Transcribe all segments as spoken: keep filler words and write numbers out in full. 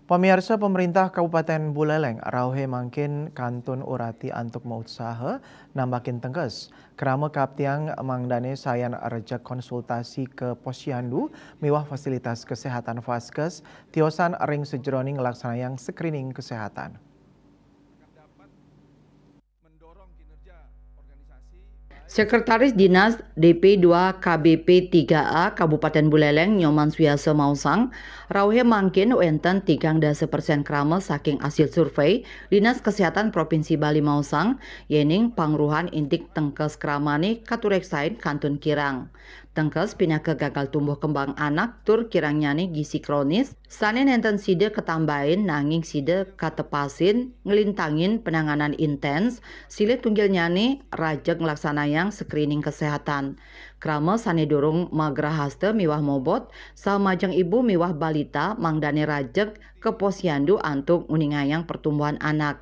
Pamiarsa, pemerintah Kabupaten Buleleng rauhe mangkin kantun urati antuk mautsaha nambakin tengkes. Krama kaptiang mangdane sayan rejek konsultasi ke posyandu miwah fasilitas kesehatan vaskes tiosan ring sejeroning nglaksanayang screening kesehatan. Sekretaris Dinas D P dua K B P tiga A Kabupaten Buleleng Nyoman Suyasa maosang, rauhe mangkin wenten tigang dasa persen krama saking asil survei Dinas Kesehatan Provinsi Bali maosang, yening pangruhan indik tengkes kramane katureksain kantun kirang. Tengkes pinaka gagal tumbuh kembang anak tur kirangnyane gizi kronis, sane nenten sida katambahin nanging sida katepasin nglintangin penanganan intens, silih tunggilnyane rajeg nglaksanayang screening kesehatan. Krama sane durung magrahasta miwah mobot, saha majeng ibu miwah balita mangdane rajeg ka posyandu antuk nguningayang pertumbuhan anak.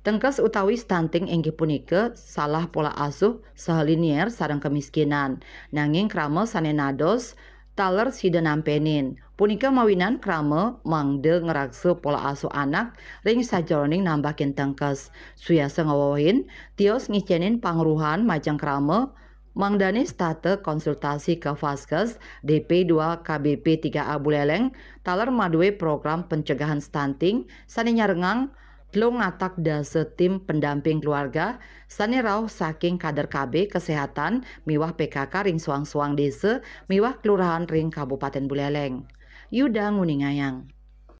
Tengkes utawi stunting inggih punika salah pola asuh saha linier sareng kemiskinan. Nanging krama sane nados taler sida nampenin. Punika mawinan krama mangda ngraksa pola asuh anak ring sajeroning nambahin tengkes. Suyasa ngawewehin, tios ngicenin pangruhan majeng krama mangdane setata konsultasi ka vaskes D P dua K B P tiga A Buleleng taler madue program pencegahan stunting sane nyarengang telung atak dasa tim pendamping keluarga sane rauh saking kader K B kesehatan miwah P K K ring soang-soang desa miwah kelurahan ring Kabupaten Buleleng. Yuda nguningayang.